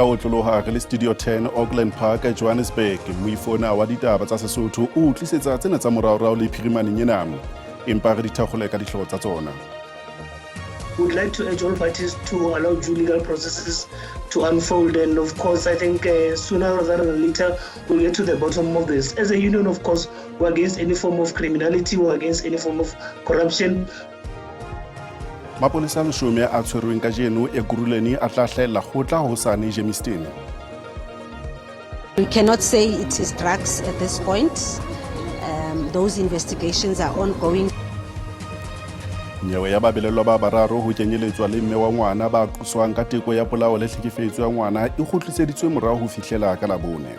Ka otloloha re le Studio 10 Auckland Park, Johannesburg, moifona wa ditaba tsa Sesotho o tlisetsa tsena tsa moraorao le phirimaneng ena. Empa re di thakgole ka dihlooho tsa tsona. Would like to urge all parties to allow due legal processes to unfold. And of course, I think sooner rather than later, we'll get to the bottom of this. As a union, of course, we're against any form of criminality, we're against any form of corruption. Mapolesa a 10 a tshwerweng kajeno Ekurhuleni a tla hlahella kgotla hosane Germiston. We cannot say it is drugs at this point. Those investigations are ongoing. Nyewe ya babelellwa ba bararo ho kenyeletswa le mme wa ngwana ba qoswang ka teko ya polao le tlhekefetso ya ngwana e kgutliseditswe morao ho fihlela ka Labone.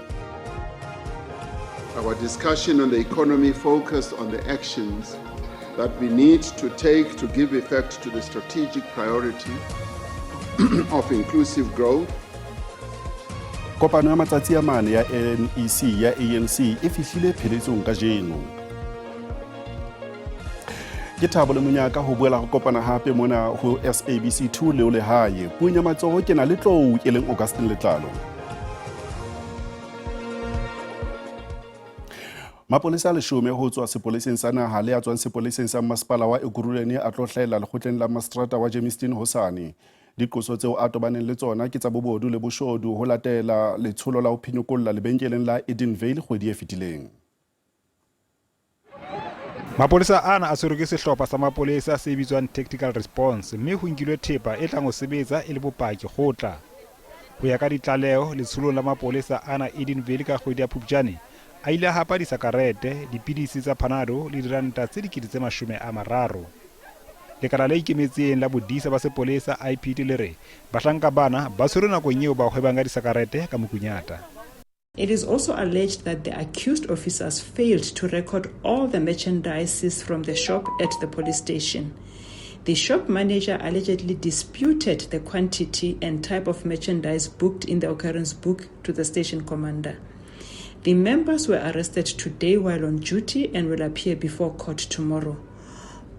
Our discussion on the economy focused on the actions that we need to take to give effect to the strategic priority of inclusive growth. Kopano ya matsatsi a 4 ya NEC ya ANC e fihlile pheletsong kajeno. Ke thabo le monyaka ho boela ho kopana hape mona ho SABC 2 leo lehae. Puong ya matsoho ke na le tlou e leng Augustine Letlalo. Mapolesa a 10 ho tswa sepoleseng sa naha le a tswang sepoleseng sa masepala wa Ekurhuleni a tlo hlahella lekgotleng la maseterata wa Germiston hosane. Diqoso tseo a tobaneng le tsona ke tsa bobodu le boshodu ho latela letsholo la ho phenyokolla lebenkeleng la Edenvale kgwedi e fetileng. Mapolesa ana a tshwerwe ke sehlopha sa mapolesa se bitswang Tactical Response mme ho nkilwe thepa e tlang ho sebetsa e le bopaki kgotla. Ho ya ka ditlaleho, letsholong la mapolesa ana Edenvale ka kgwedi ya Phupjane, a ile a hapa disakarete, dipidisi tsa Panado le diranta tse 30 000. Lekala le ikemetseng la bodisa ba sepolesa IPID le re bahlanka bana ba tshwerwe nakong eo ba hwebang ka disakarete ka mokunyata. It is also alleged that the accused officers failed to record all the merchandise seized from the shop at the police station. The shop manager allegedly disputed the quantity and type of merchandise booked in the occurrence book to the station commander. The members were arrested today while on duty and will appear before court tomorrow.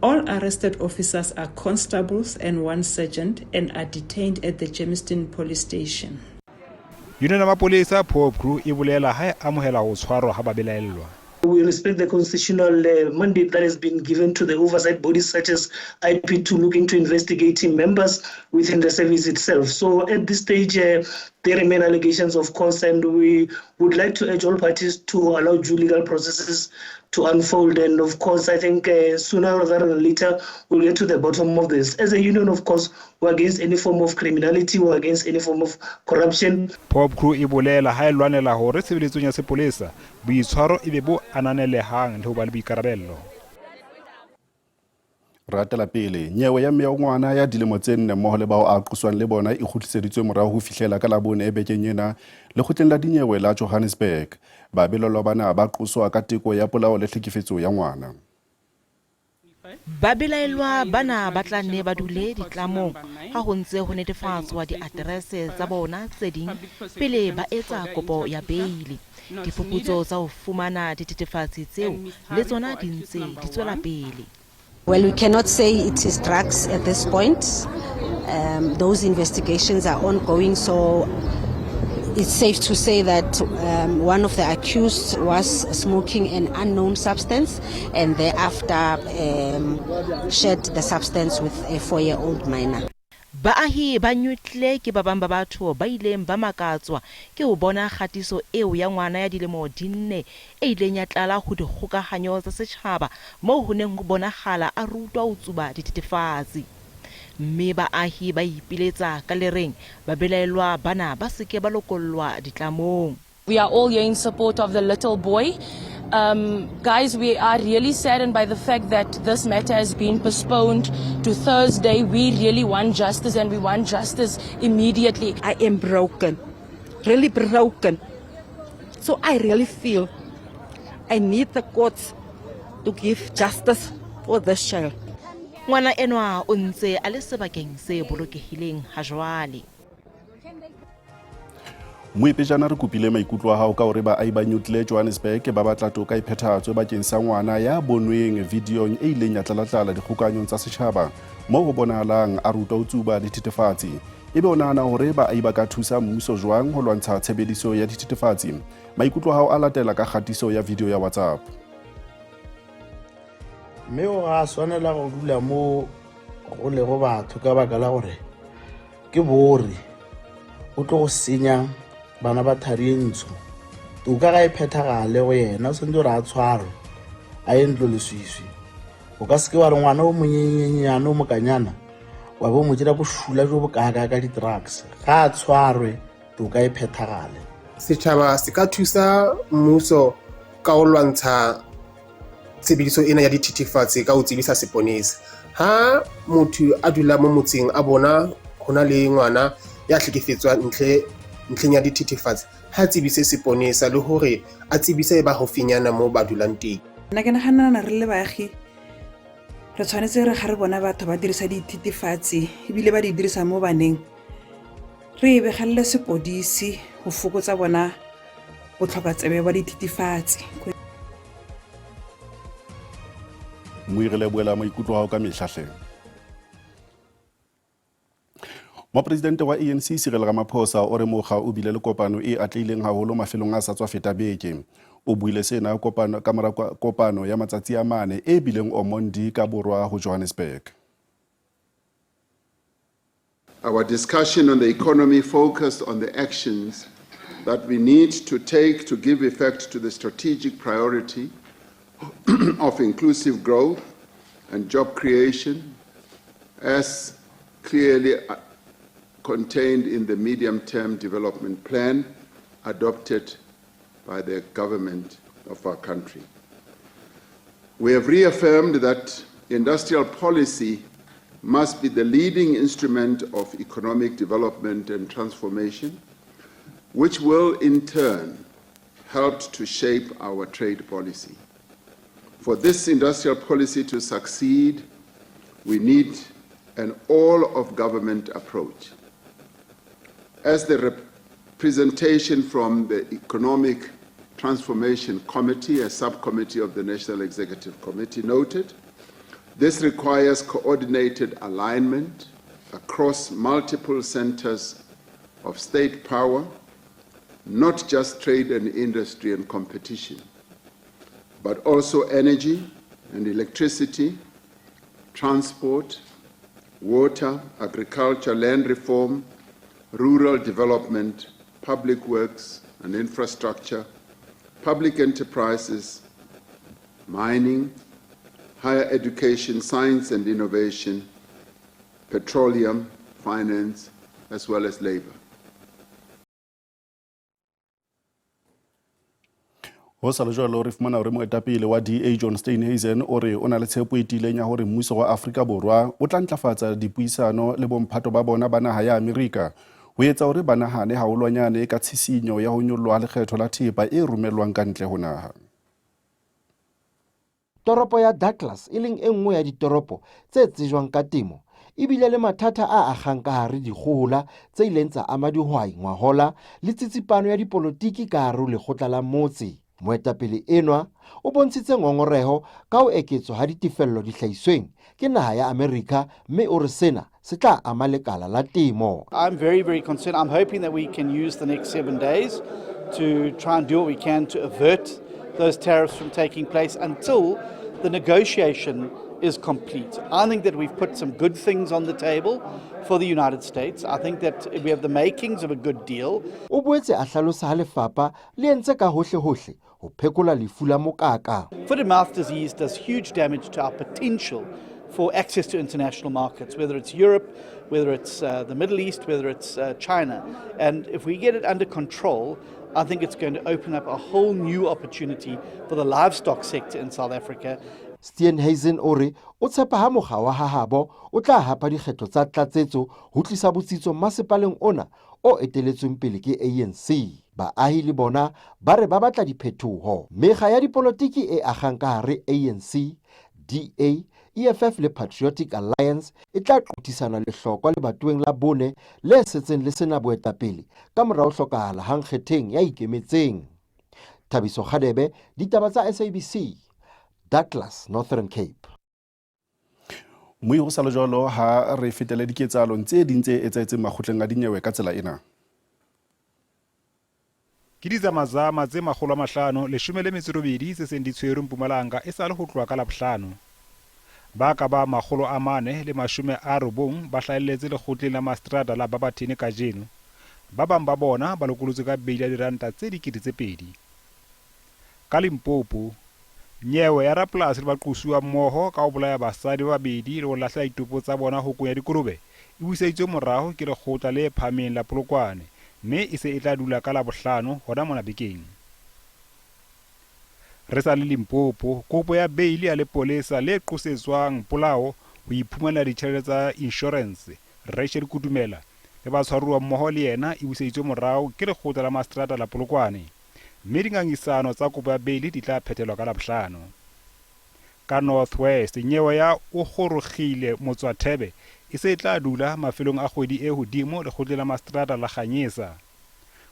All arrested officers are constables and one sergeant and are detained at the Germiston police station. Union ya mapolesa POPCRU e bolela ha e amohela ho tshwarwa ha babelaellwa. We respect the constitutional mandate that has been given to the oversight bodies such as IP to look into investigating members within the service itself. So at this stage, there remain allegations, of course, and we would like to urge all parties to allow due legal processes to unfold. And of course, I think sooner rather than later, we'll get to the bottom of this. As a union, of course, we're against any form of criminality, we're against any form of corruption. POPCRU e bolela ha e lwanela hore tshebeletsong ya sepolesa boitshwaro e be bo ananelehang le ho ba le boikarabello. Re atela pele nyewe ya mme wa ngwana ya dilemo tse 4 mmoho le bao a qoswang le bona e kgutliseditswe morao ho fihlela ka Labone bekeng ena lekgotleng la dinyewe la Johannesburg. Babelellwa bana ba qoswa ka teko ya polao le tlhekefetso ya ngwana. Babelaellwa bana ba tla nne ba dule ditlamong ha ho ntse ho netefatswa diaterese tsa bona tse ding pele ba etsa kopo ya beili. Diphuputso tsa ho fumana dithethefatsi tseo le tsona di ntse di tswela pele. Well, we cannot say it is drugs at this point. Those investigations are ongoing, so it's safe to say that one of the accused was smoking an unknown substance and thereafter shared the substance with a 4-year-old minor. Baahi ba Newclare ke ba bang ba batho ba ileng ba makatswa ke ho bona kgatiso eo ya ngwana ya dilemo di 4 e ileng ya tlala ho dikgokahanyo tsa setjhaba moo ho neng ho bonahala a rutwa ho tsuba dithethefatsi. Mme baahi ba ipiletsa ka le reng babelaellwa bana ba se ke ba lokollwa ditlamong. We are all here in support of the little boy. Guys, we are really saddened by the fact that this matter has been postponed to Thursday. We really want justice and we want justice immediately. I am broken, really broken. So I really feel I need the courts to give justice for this child. Ngwana enwa o ntse a le sebakeng se bolokehileng ha jwale. Moepejana re kopile maikutlo a hao ka hore baahi ba Newclare Johannesburg ba batla toka e phethahatswe bakeng sa ngwana ya bonweng videong e ileng ya tlalatlala dikgokahanyong tsa setjhaba moo ho bonahalang a rutwa ho tsuba dithethefatsi. Ebe o nahana hore baahi ba ka thusa mmuso jwang ho lwantsha tshebediso ya dithethefatsi? Maikutlo a hao a latela ka kgatiso ya video ya WhatsApp. Mme o ga a swanela go dula mo go lego batho ka baka la gore ke bore o tlo go senya bana ba thari e ntsho. Toka ga e phethagale go yena, o swanetše gore a tshwarwe a ye ntlo leswiswi. O ka seke wa re ngwana o monyenyenyane o mokanyana wa bo mo dira bošula jo bokaaka ka di-drugs. Ga a tshwarwe, toka e phethagale. Setšhaba se ka thusa mmuso ka go lwantsha tshebediso ena ya dithethefatsi ka ho tsebisa seponesa. Ha motho a dula mo motseng a bona ho na le ngwana ya hlekefetswang ntle ntlheng ya dithethefatsi, ha tsebise seponesa le hore a tsebise ba haufinyana mo ba dulang teng. Nna ke nagana re le baagi re tshwanetse re ga re bona batho ba dirisa dithethefatsi ebile ba di dirisa mo baneng, re e begelele sepodisi go fokotsa bona botlhokatsebe ba dithethefatsi. Mmui re lebohela maikutlo ao ka mehla hle. Mopresidente wa ANC Cyril Ramaphosa o re mokga o bile le kopano e atlehileng haholo mafelong a sa tswa feta beke. O buile sena kopano ka mora kopano ya matsatsi a mane e bileng Omondi ka borwa ho Johannesburg. Our discussion on the economy focused on the actions that we need to take to give effect to the strategic priority of inclusive growth and job creation as clearly contained in the medium-term development plan adopted by the government of our country. We have reaffirmed that industrial policy must be the leading instrument of economic development and transformation, which will in turn help to shape our trade policy. For this industrial policy to succeed, we need an all-of-government approach. As the representation from the Economic Transformation Committee, a subcommittee of the National Executive Committee, noted, this requires coordinated alignment across multiple centers of state power, not just trade and industry and competition, but also energy and electricity, transport, water, agriculture, land reform, rural development, public works and infrastructure, public enterprises, mining, higher education, science and innovation, petroleum, finance, as well as labor. Ho sa le jwalo, re fumana hore moetapele wa DA John Steenhuisen o re o na le tshepo e tiileng ya hore mmuso wa Afrika Borwa o tla ntlafatsa dipuisano le bomphato ba bona ba naha ya Amerika ho etsa hore ba nahane haholwanyane ka tshisinyo ya ho nyollwa ha lekgetho la thepa e romellwang ka ntle ho naha. Toropo ya Douglas, e leng e nngwe ya ditoropo tse tsejwang ka temo, e bile le mathata a akgang ka hare dikgohola tse ileng tsa ama dihwai ngwahola le tsitsipano ya dipolotiki ka hare ho lekgotla la motse. Moetapele enwa o bontshitse ngongoreho ka ho eketswa ha ditefello dihlahisweng ke naha ya Amerika mme o re sena se tla ama lekala la temo. I'm very, very concerned. I'm hoping that we can use the next 7 days to try and do what we can to avert those tariffs from taking place until the negotiation is complete. I think that we've put some good things on the table for the United States. I think that we have the makings of a good deal. O boetse a hlalosa ha lefapha le entse ka hohle-hohle ho phekola lefu la mokaka. Foot and mouth disease does huge damage to our potential for access to international markets, whether it's Europe, whether it's the Middle East, whether it's China. And if we get it under control, I think it's going to open up a whole new opportunity for the livestock sector in South Africa. Steenhuisen o re o tshepa ha mokga wa hahabo o tla hapa dikgetho tsa tlatsetso ho tlisa botsitso masepaleng ona o eteletsweng pele ke ANC. Baahi le bona ba re ba batla diphetoho. Mekga ya dipolotiki e akgang ka hare ANC, DA, EFF le Patriotic Alliance e tla qothisana lehlokwa lebatoweng la bone le setseng le sena boetapele ka mora ho hlokahala ha nkgetheng ya ikemetseng. Thabiso Kgadebe, ditaba tsa SABC, Douglas, Northern Cape. Mmui ho sa le jwalo ha re fetele diketsahalong tse ding tse etsahetseng makgotleng a dinyewe ka tsela ena. Ke ditsamazama tse 518 tse seng di tshwerwe Mpumalanga esale ho tloha ka Labohlano. Ba ka bang 490 ba hlahelletse lekgotleng la maseterata la Barberton kajeno. Ba bang ba bona ba lokolotswe ka beili ya diranta tse 2000. Ka Limpopo, nyewe ya rapolasi le baqosuwa mmoho ka ho bolaya basadi ba babedi le ho lahlela ditopo tsa bona hokong ya dikolobe e buseditswe moraho ke lekgotla le phahameng la Polokwane mme e se e tla dula ka Labohlano hona mona bekeng. Re sa le Limpopo, kopo ya beili ya lepolesa le qosetswang polao ho iphumanela ditjhelete tsa inshorense, Rachel Kutumela, le batshwaruwa mmoho le yena e buseditswe morao ke lekgotla la maseterata la Polokwane. Mme dingangisano tsa kopo ya beili di tla phethelwa ka Labohlano. Ka North West, nyewe ya Ogorogile Motswathebe e se e tla dula mafelong a kgwedi e hodimo lekgotleng la maseterata la Ganyesa.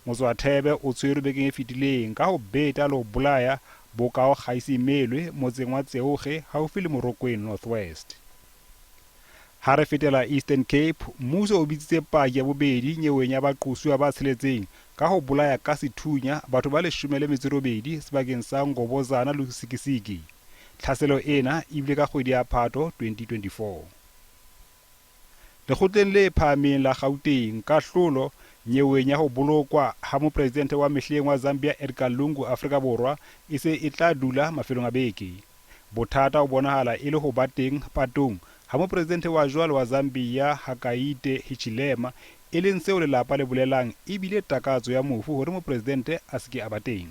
Motswathebe o tshwerwe bekeng e fetileng ka ho beta le ho bolaya Bokao Gaisimelwe motseng wa Tseoge haufi le Morokweng North West. Ha re fetela Eastern Cape, mmuso o bitsitse paki ya bobedi nyeweng ya baqosuwa ba tsheletseng ka ho bolaya ka sethunya batho ba 18 sebakeng sa Ngobozana Lusikisiki. Tlhaselo ena e bile ka kgwedi ya Phato 2024. Lekgotleng le Phahameng la Gauteng, kahlolo nyeweng ya ho bolokwa ha mopresidente wa mehleng wa Zambia Edgar Lungu Afrika Borwa e se e tla dula mafelong a beke. Bothata ho bonahala e le ho ba teng patong ha mopresidente wa jwale wa Zambia Hakainde Hichilema, e leng seo lelapa le bolelang e bile takatso ya mofu hore mopresidente a se ke a ba teng.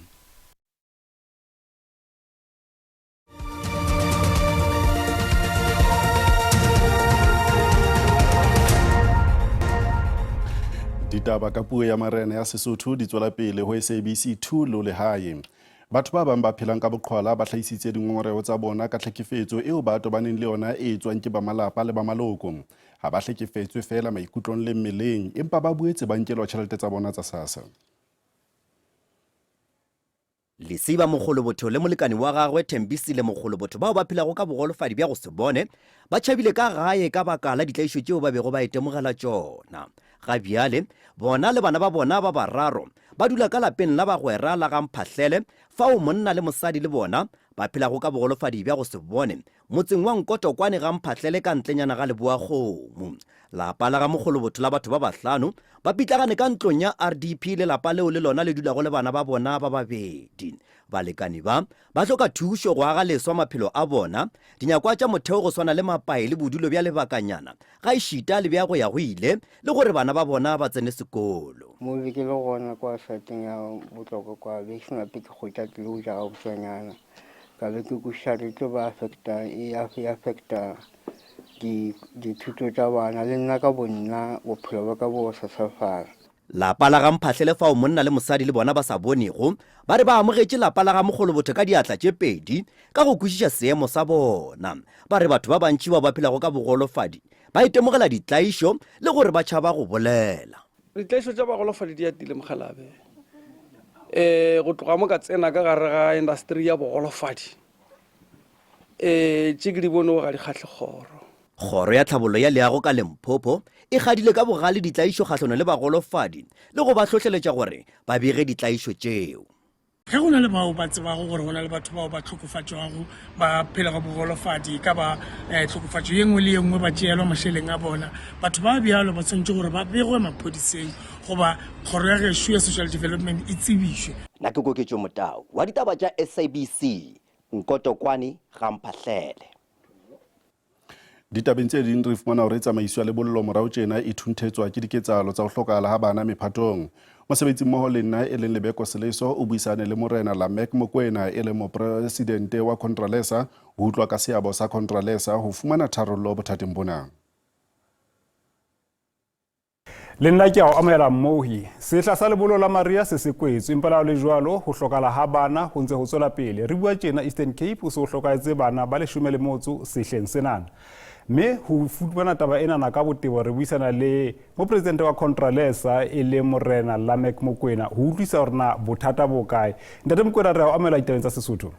Ditaba ka puo ya marena ya Sesotho di tswela pele ho SABC 2 lo lehae. Batho ba bang ba phelang ka boqhwala ba hlahisitse dingongoreho tsa bona ka tlhekefetso eo ba tobaneng le yona e etswang ke ba malapa le ba maloko. Ha ba hlekefetswe feela maikutlong le mmeleng, empa ba boetse ba nkelwa tjhelete tsa bona tsa SASSA. Lesiba Mogolobotho le molekane wa gagwe Thembisile Mogolobotho bao ba phelago ka bogolofadi bja go se bone ba tšhabile ka gae ka baka la ditlaišo tšeo ba bego ba itemogela tšona. Ga bjale bona le bana ba bona ba bararo ba dula ka lapeng la bagwera la ga Mphahlele fao monna le mosadi le bona ba phelago ka bogolofadi bja go se bone Motseng wa Nkotokwane ga Mphahlele ka ntlenyana ga Leboakgomo. Lapa la ga Mogolobotho la batho ba bahlano ba pitlagane ka ntlong ya RDP le lapa leo le lona le dulago le bana ba bona ba babedi. Balekani ba ba hloka thušo go aga leswa maphelo a bona, dinyakwa tša motheo go swana le mapae le bodulo bja lebakanyana gaešita le bja go ya go ile le gore bana ba bona ba tsene sekolo. Mo be ke le gona kwa saeteng ya Botlokwa kwa be ke se nape ke hwetša closure gabotsanyana. Ka be ke kwešiša re tlo ba affecta e affecta dithuto tša bana le nna ka bonna bophelo bja ka bo sesefala. Lapa la ga Mphahlele fao monna le mosadi le bona ba sa bonego, ba re ba amogetše lapa la ga Mogolobotho ka diatla tše pedi ka go kwešiša seemo sa bona. Ba re batho ba bantši bao ba phelago ka bogolofadi ba itemogela ditlaišo le gore ba tšhaba go bolela. Ditlaišo tša bagolofadi di atile Mokgalabje. Um go tloga mo ka tsena ka gare ga industry ya bogolofadi um tše ke di bonego ga di kgahle kgoro. Kgoro ya Tlhabollo ya Leago ka Limpopo e kgadile ka bogale ditlaišo kgahlanong le bagolofadi le go ba hlohleletša gore ba bege ditlaišo tšeo. Ge go na le bao ba tsebago gore go na le batho bao ba hlokofatšwago ba phela ka bogolofadi, e ka ba eh, tlhokofatšo ye nngwe le ye nngwe ba tšeelwa mašeleng a bona, batho ba bjalo ba tshwanetše gore ba begwe maphodiseng goba kgoro ya gešo ya social development e tsebišwe. Nna ke Koketšo Motau wa ditaba tša SABC, Nkotokwane, Ga-Mphahlele. Ditabeng tse ding re fumana hore tsamaiso ya lebollo morao tjena e thunthetswa ke diketsahalo tsa ho hlokahala ha bana mephatong. Mosebetsi mmoho le nna e leng Lebeko Seleso o buisane le Morena Lameck Mokoena e leng mopresidente wa Contralesa ho utlwa ka seabo sa Contralesa ho fumana tharollo bothateng bona. Le nna ke a o amohela mmohi. Sehla sa lebolo la Maria se se kwetswe, empa le jwalo ho hlokala ha bana ho ntse ho tswela pele. Re bua tjena Eastern Cape o se o hlokahetse bana ba leshome le motso sehleng senana. Mme ho fumana taba enana ka botebo re buisana le mopresidente wa Contralesa e leng Morena Lameck Mokoena ho utlwisa hore na bothata bo kae. Ntate Mokoena, re a o amohela ditabeng tsa Sesotho.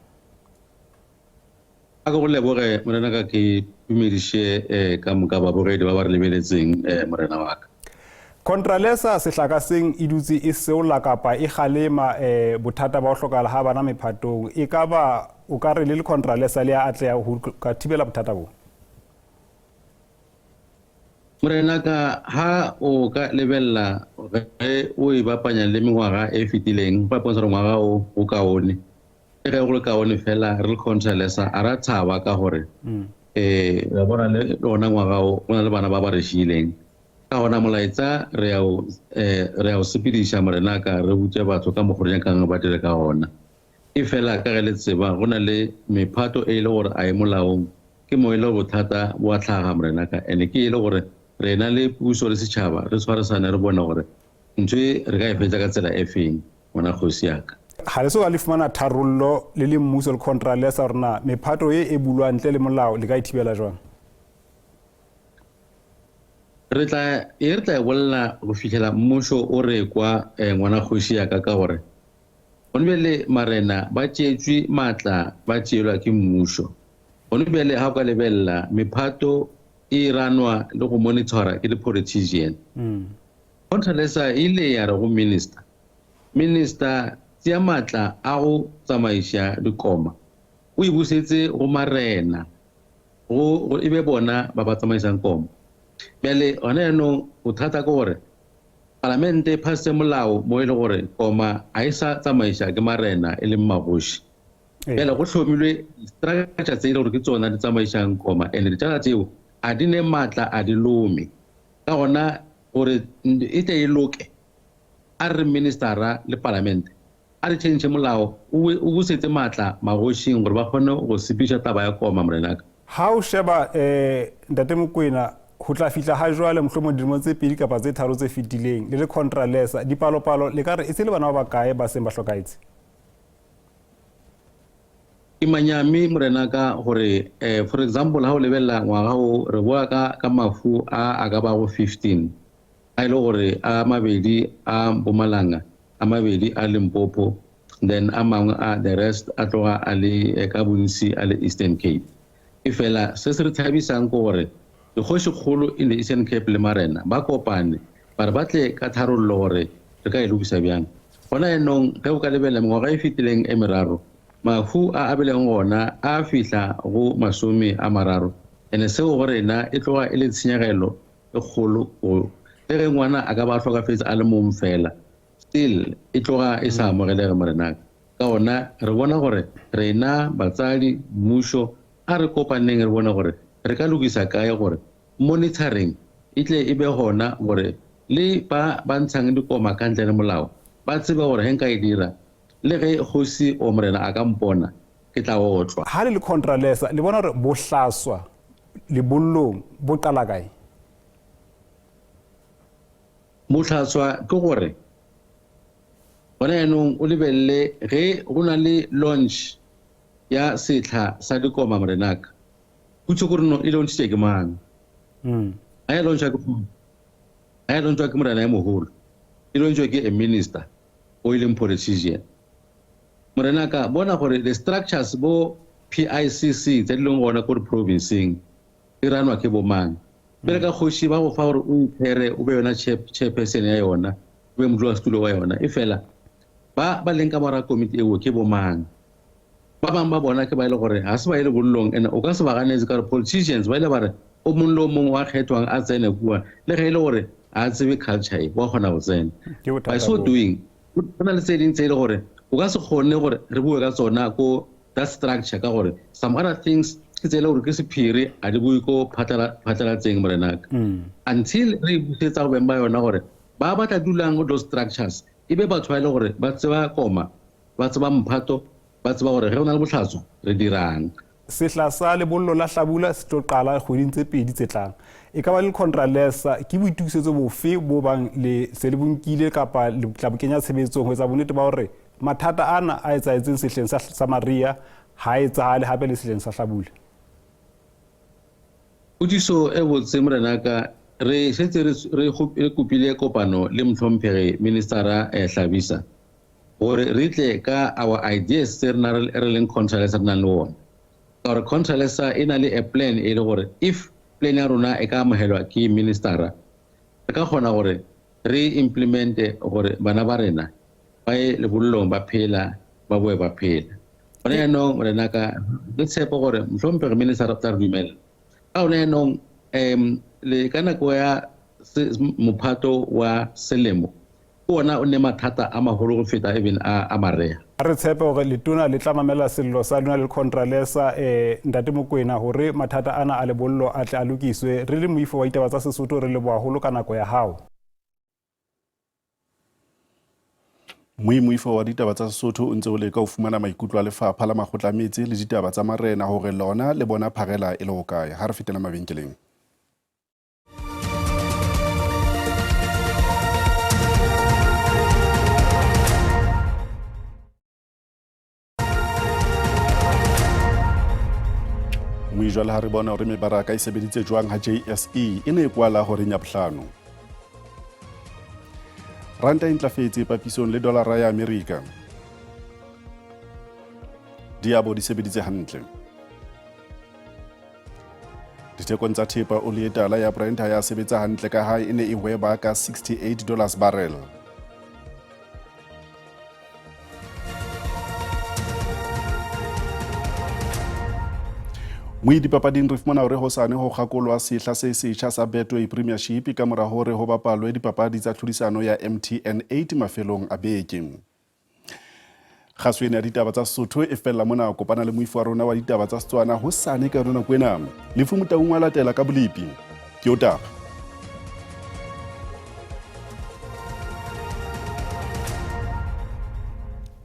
A ke go leboge morena ka ke dumediše eh, ka moka babogedi ba ba re lebeletseng eh, morena wa ka. Contralesa sehlakaseng e dutse e seola kapa e kgalema eh, bothata ba ho hlokala ha bana mephatong. E ka ba o ka re le le Contralesa le a atleha ho ka thibela bothata bo? Morena ka ha o ka lebelela ge o e bapanya le mengwaga e fetileng, go ipontsha gore ngwaga o o kaone. Le ge go le kaone fela re le Contralesa a ra thaba ka gore eh re bona le ona ngwaga o go na le bana ba ba re šiileng. Ka gona molaetsa re ya o eh re ya o sepediša morenaka re botše batho ka mokgo re nyakang ba dire ka gona. E fela ka ge le tseba go na le mephato e le gore a e molaong ke mo e le bothata bo a hlaga morenaka ene ke e le gore rena le puso le setšhaba re tshwarisane re bone gore ntho e re ka e fetša ka tsela e feng. Ngwana kgosi ya ka. Ga le so ka le fumana tharollo le le mmuso le Contralesa gore na mephato ye e bulwang ntle le molao le ka e thibela jwang? Re tla e re tla e bolela go fihlela mmušo o re kwa eh, ngwana kgoši ya ka ka gore gone bjale marena ba tšeetšwe maatla ba tšeelwa ke mmušo. Gone bjale ga o ka lebelela mephato e ranwa le go monitora ke di-politician. Contralesa e ile ya re go minister, Minister, tšea maatla a go tsamaiša dikoma o e busetse go marena, go, go e be bona ba ba tsamaisang koma. Bjale gona jaanong bothata ke gore palamente e phasitse molao mo e le gore koma ga e sa tsamaiša ke marena e leng magoši. Bjale go hlomilwe structure tse e le gore ke tsona di tsamaišang koma and ditšala tseo a di ne maatla a di lome. Ka gona gore e tle e loke a re ministera le palamente a re tšhentšhe molao o o busetse maatla magošing gore ba kgone go sepiša taba ya koma morenaka. Ha o sheba eh Ntate Mokoena ho tla fihla ha jwale mohlomong dilemong tse pedi kapa tse tharo tse fetileng le le Contralesa dipalopalo le ka re e se le bana ba bakae ba seng ba hlokahetse? Ke manyami morenaka gore eh for example ha o lebelela ngwaga o re boa ka ka mafu a a ka bago 15 a e le gore a mabedi a Mpumalanga, a mabedi a Limpopo, then a mangwe a the rest a tloga a le eh, ka bontsi a le Eastern Cape. E fela se se re thabisang ke gore dikgošikgolo in the Eastern Cape le marena ba kopane ba re ba tle ka tharollo gore re ka e lokisa bjang. Gona enong ge o ka lebelela mengwaga e fetileng e meraro, mahu a a bileng gona a fihla go 30, ene seo go rena e tloga e le tshenyegelo e kgolo go le ge ngwana a ka ba a hlokafetse a le mong fela still e tloga e sa amogelege morenaka. Ka gona re bona gore rena batsadi, mmušo a re kopaneng re bone gore re ka lokisa kae gore monitoring e tle e be gona gore le ba ba ntshang dikoma ka ntle le molao ba tsebe gore ge nka e dira le ge kgosi or morena a ka mpona ke tla otlwa. Ha le le Contralesa le bona gore bohlaswa lebollong bo qala kae? Bohlaswa ke gore gona jaanong o lebelele ge go na le launch ya setlha sa dikoma morenaka, potso ke gore no e launchitše ke mang? Ga ya launchwa ke ga ya launchwa ke morena ya mogolo, e launchwa ke a minister o e leng politician. Morenaka bona gore the structures bo PICC tse di leng gona ko di-provinceng di ranwa ke bomang. Pele ka kgoši ba go fa gore o iphere o be yona chairperson ya yona, o be modulasetulo wa yona. E fela ba ba leng ka morago komiti eo ke bomang? Ba bangwe ba bona ke ba e le gore ga se ba ye lebollong and o ka se ba ganetse ka gore politicians ba ile ba re o mongwe le o mongwe wa kgethwang a tsene kua le ge e le gore ga a tsebe culture e wa kgona go tsena. By so doing go na le tse ding tse e le gore o ka se kgone gore re bue ka tsona ko that structure ka gore some other things ke tse e le gore ke sephiri a di bue ko phatlalatseng morenaka until re e busetsa go beng ba yona gore ba ba tla dulang go those structures e be batho ba e le gore ba tseba koma, ba tseba mphato, ba tseba gore ge go na le bohlatso re dirang. Sehla sa lebollo la hlabula se tlo qala kgweding tse pedi tse tlang. E ka ba le Contralesa, ke boitokisetso bofe bo bang le se le bo nkile kapa le tla bo kenya tshebetsong ho etsa bonnete ba hore mathata ana a etsahetseng sehleng sa, sa mariha ha a etsahale hape le sehleng sa hlabula? Potšišo e botse morenaka, re šetše re, re, re kopile kopano le mohlomphegi ministara eh, Hlabisa gore re tle ka our ideas tse rena re leng Contralesa re nang le ona. Ka gore Contralesa e na le a plan e le gore if plan ya rona e ka amogelwa ke ministera, re ka kgona gore re implemente gore bana ba rena ba ye lebollong ba phela, ba boe ba phela. Gone jaanong morenaka re tshepo gore mohlomphegi minister o tla re dumela. Ka gone jaanong um le ka nako ya mophato wa selemo ke ona o ne mathata a magolo go feta even a marea. A re tshepe gore letona le tla mamela sello sa lona le Contralesa Ntate Mokoena hore mathata ana a lebollo a tle a lokiswe. Re le moifo wa ditaba tsa Sesotho re leboha haholo ka nako ya hao. Moifo wa ditaba tsa Sesotho o ntse o leka ho fumana maikutlo a lefapha la makgotla a metse le ditaba tsa marena hore lona le bona pharela e le hokae. Ha re fetela mabenkeleng. Jwale ha re bona hore mebaraka e sebeditse jwang ha JSE e ne e kwala horeng ya bohlano. Ranta e ntlafetse papisong le dolara ya Amerika. Diabo di sebeditse hantle. Dithekong tsa thepa oli e tala ya Brent ha ya sebetsa hantle ka ha e ne e hweba ka $68 barrel. Mo dipapading re fumana hore hosane ho kgakolwa sehla se setjha sa Betway Premiership ka mora hore ho bapalwe dipapadi tsa tlhodisano ya MTN 8 mafelong a beke. Kgaso ena ya ditaba tsa Sesotho e fella mona. Kopana le moifo wa rona wa ditaba tsa Setswana hosane ka yona nako ena. Lefu Motaung wa latela ka bolepi. Ke o taba.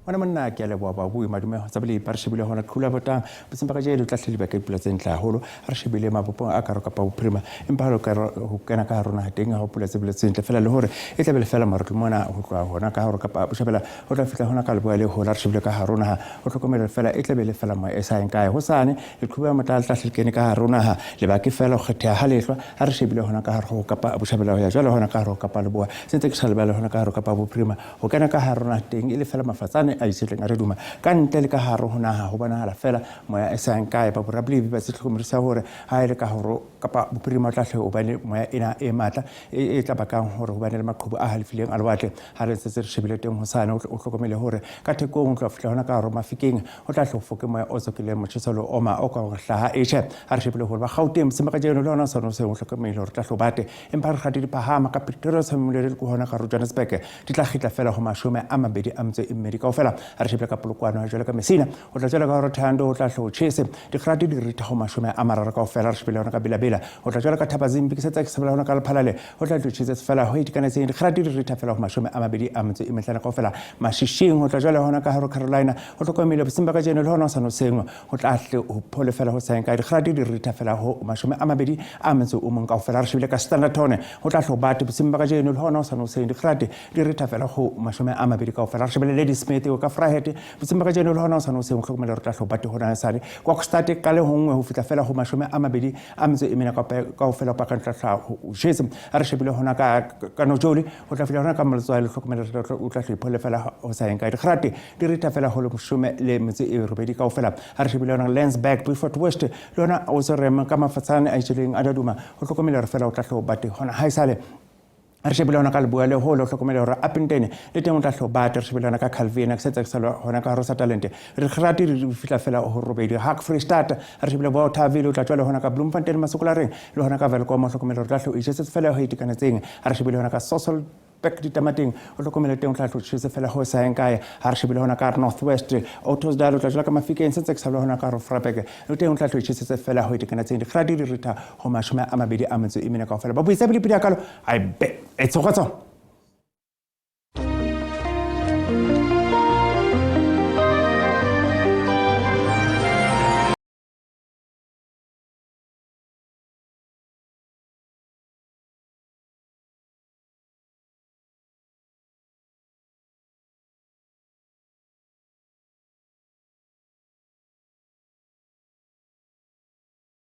Ngwana monna ke a leboha babui madume tsa bolepi re shebile hona qhula botang botseng ba kajeno tla hleliba ka dipula tse ntle haholo ha re shebile mabopong a karo kapa bophirima empa ha ho kena ka rona teng ha ho pula tse tse ntle fela le hore e tla be le fela marotlo mona ho tloha hona ka hore kapa botjhabela ho tla fihla hona ka leboya le hola re shebile ka hare naha ho hlokomela fela e tla be le fela moya e sa yeng kae hosane leqhubu ya motlala tla hle kene ka hare naha lebake fela ho kgetheha ha lehlwa ha re shebile hona ka hare ho kapa botjhabela ho ya jwale hona ka hare ho kapa leboya se ntse ke sa lebale hona ka hare ho kapa bophirima ho kena ka hare naha teng e le fela mafatsane a itsetleng a re duma ka ntle le ka hare ho naha ho bonahala fela moya e sa yang kae ba borablebi ba se hlokomedisa hore ha e le ka hore kapa bophirima tla hle hobane moya ena e matla e tla bakang hore hobane le maqhubu a halefileng a lewatle ha re ntse re shebile teng hosane o hlokomele hore ka thekong o tla fihla hona ka hare Mafikeng ho tla hle ho foke moya o tswakileng motjheso le oma o ka hore hlaha e tjhe ha re shebile hore ba Gauteng bosiu ba kajeno le hona sona hoseng o hlokomele hore tla hle o bate empa re kgate di phahama ka Pretoria tshwamolele le hona ka Johannesburg di tla kgitla fela ho 28 kaofela ha re shebile ka Polokwane jwale ka Messina o tla jwale ka hore Thando o tla hle o tjhese dikgate di ritha ho 30 kaofela re shebile hona ka Belabela o tla jwale ka Thabazimbi ke setsa ke sebela hona ka Lephalale o tla tlo tjhese fela ho itekanetseng dikgate di ritha fela ho 25 kaofela Mashishing o tla jwale hona ka hare Carolina o hlokomele bosiung ba kajeno le hona o sa no sengwe ho tla hle ho phole fela ho sa ka dikgate di ritha fela ho 21 kaofela re shebile ka Standerton ho tla hle ho bate bosiung ba kajeno le hona o sa no seng dikgate di ritha fela ho 20 kaofela re shebile Ladysmith ka Vryheid bosiung ba kajeno le hona o sa no seng hlokomele re tla hle ho bate hona sale kwa start ka le hongwe ho fihla fela ho 24 kaofela pakang tla hla ho jetse a re shebile hona ka Nojoli ho tla fihla hona ka Moletswai le hlokomele o tla hle phole fela ho sa yeng ka dikgate di ritha fela ho le 18 kaofela ha re shebile hona Lensburg Beaufort West le hona o se rem ka mafatshane a itjeleng a daduma ho hlokomele re fela o tla hle ho bate hona ha esale re shebile hona ka leboya le hole o hlokomele hore Upington le teng o tla hle o bate re shebile hona ka Calvin ke setse ke sa hona ka Rosa Talente re kgate re fihla fela ho robedi Hak Free Start re shebile Bothaville o tla tswa le hona ka Bloemfontein Masokolareng le hona ka Welkom o hlokomele hore tla hle o ijetse fela ho itekanetseng ha re shebile hona ka Sosol Pek ditamateng o hlokomele teng o tla tjhese fela ho sa yeng kae ha re shebile hona ka North West Ottosdal o tla jala ka Mafikeng sentse ke sa le hona ka Vryburg le teng o tla tjhese fela ho itekanetseng dikgadi di ritha ho 24 kaofela ba buisa pele pele kalo ai be e tsogotso.